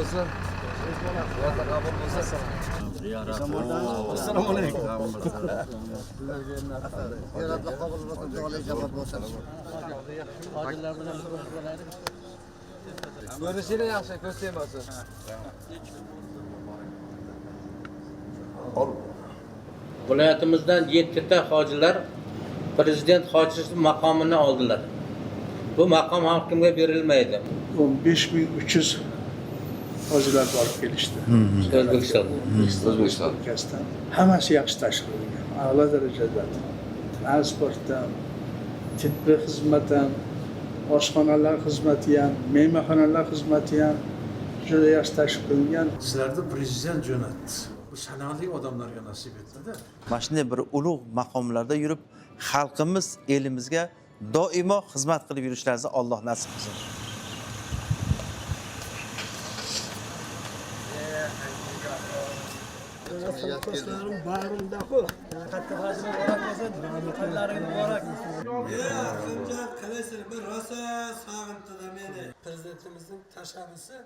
bo'lsin. Ziyorat qabul bo'lsin. Assalomu alaykum. Ziyoratlar qabul bo'lsin, duolar ijobat bo'lsin. Ko'rishinglar yaxshi, ko'z tegmasin. Viloyatimizdan 7 ta hojilar prezident hojisi maqomini oldilar. Bu maqom har kimga berilmaydi. 15.300 hojilar borib kelishdi. O'zbekistonda. O'zbekiston. O'zbekistondan. Hammasi yaxshi tashkil qilingan, a'lo darajada. Transport ham, tibbiy xizmat ham, oshxonalar xizmati ham, mehmonxonalar xizmati ham juda yaxshi tashkil qilingan. Sizlarni prezident jo'natdi. Bu sanoqli odamlarga nasib etdi-da. Mana shunday bir ulug' maqomlarda yurib, xalqimiz, elimizga doimo xizmat qilib yurishlarini Alloh nasib qilsin. Qalaysan, bir rosa sog'intirdi meni. Prezidentimizning tashabbusi.